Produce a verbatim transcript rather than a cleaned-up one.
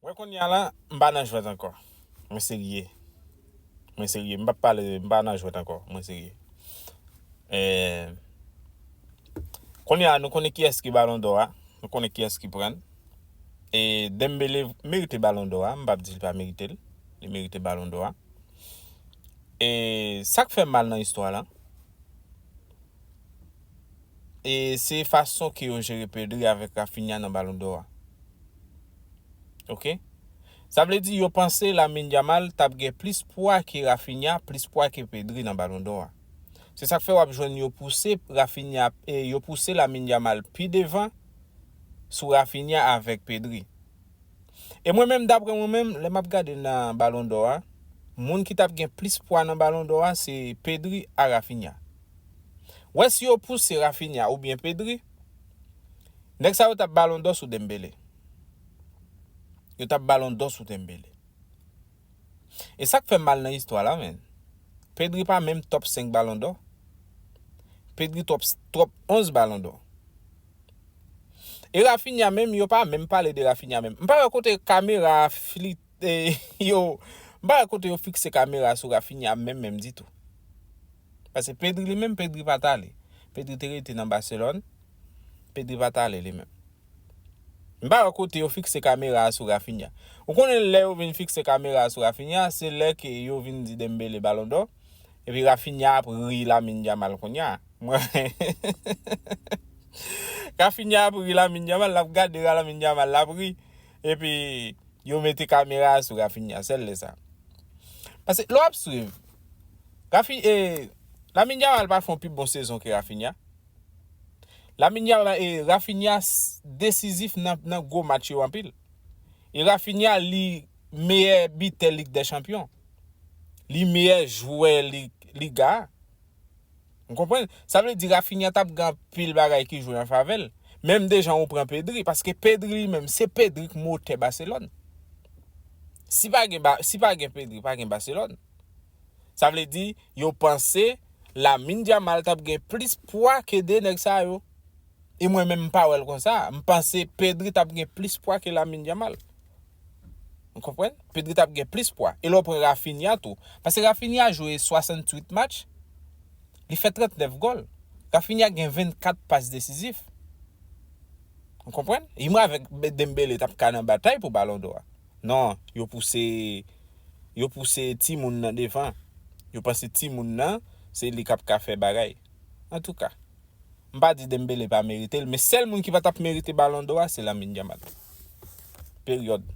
Mwen kounye a la, m pa nan jwèt ankò. Mwen serye. Mwen serye. M p ap pale, m pa nan jwèt ankò. Mwen serye. Eh, kounye a, nou konnen kiyès ki Balon dò a. Nou konnen kiyès ki pran l. E Dembele merite Balon dò a. M p ap di li pa merite l. Li merite Balon dò a. E sa k fè m mal nan istwa la, e se fason ke yo jere Pedri avèk Raphinha nan Balon dò a. Ok? Sa vle di yo panse Lamine Yamal t ap gen plis pwa ke Raphinha, plis pwa ke Pedri nan Balon dò a. Se sa k fè w ap jwenn yo pouse Raphinha, e yo pouse Lamine Yamal pi devan sou Raphinha avèk Pedri. E mwen menm, daprè mwen menm, lè m ap gade nan Balon dò a, moun ki t ap gen plis pwa nan Balon dò a se Pedri a Raphinha. Wè, si yo pouse Raphinha oubyen Pedri, nèg sa yo t ap Balon dò sou Dembele. Yo t ap Balon dò sou Dembele. E sa k fè m mal nan istwa la, menn. Pedri pa menm top senk Balon dò. Pedri top, top onz Balon dò. E Raphinha menm, yo pa menm pale de Raphinha menm. M pa wè kote kamera a flit-, e, yo, m pa wè kote yo fikse kamera sou Raphinha menm, menm ditou. Paske Pedri li menm, Pedri pa t ale. Pedri te rete nan Barcelone. Pedri pa t ale li menm. M pa wè kote yo fikse kamera a sou Raphinha. Ou konnen lè yo vin fikse kamera a sou Raphinha, se lè ke yo vin di Dembele Balon dò, epi Raphinha ap ri Lamine Yamal kounye a. Mwen, Raphinha ap ri Lamine Yamal, l ap gade Lamine Yamal, l ap ri. Epi yo mete kamera a sou Raphinha, sèl lè sa. Paske lè w ap swiv, Rafi-, e, Lamine Yamal pa fè yon pi bon sezon ke Raphinha. Lamine Yamal, e, Raphinha s-, desizif nan, nan gwo match yo anpil. E Raphinha, li meyè bitè Lig dè Chanpyon. Li meyè jwè Lig, Liga a. Ou konprann? Sa vle di Raphinha t ap gen anpil bagay ki jwe an favè l. Menm de jan ou pran Pedri, paske Pedri li menm, se Pedri k motè Barcelone. Si pa gen ba-, si pa gen Pedri, pa gen Barcelone. Sa vle di, yo panse Lamine Yamal t ap gen plis pwa ke de nèg sa yo. E mwen menm, m pa wè l konsa. M panse Pedri t ap gen plis pwa ke Lamine Yamal. Ou konprann? Pedri t ap gen plis pwa. E lè w pran Raphinha tou. Paske Raphinha jwe swasanntuit match, li fè trannèf gòl. Raphinha gen vennkat pas desizif. Ou konprann? E mwen avèk Dembele t ap ka nan batay pou Balon dò a. Non, yo pouse, yo pouse timoun nan devan. Yo panse timoun nan, se li k ap ka fè bagay. Antouka, m pa di Dembele pa merite l, men sèl moun ki pa t ap merite Balon dò a, se Lamine Yamal. Peryòd.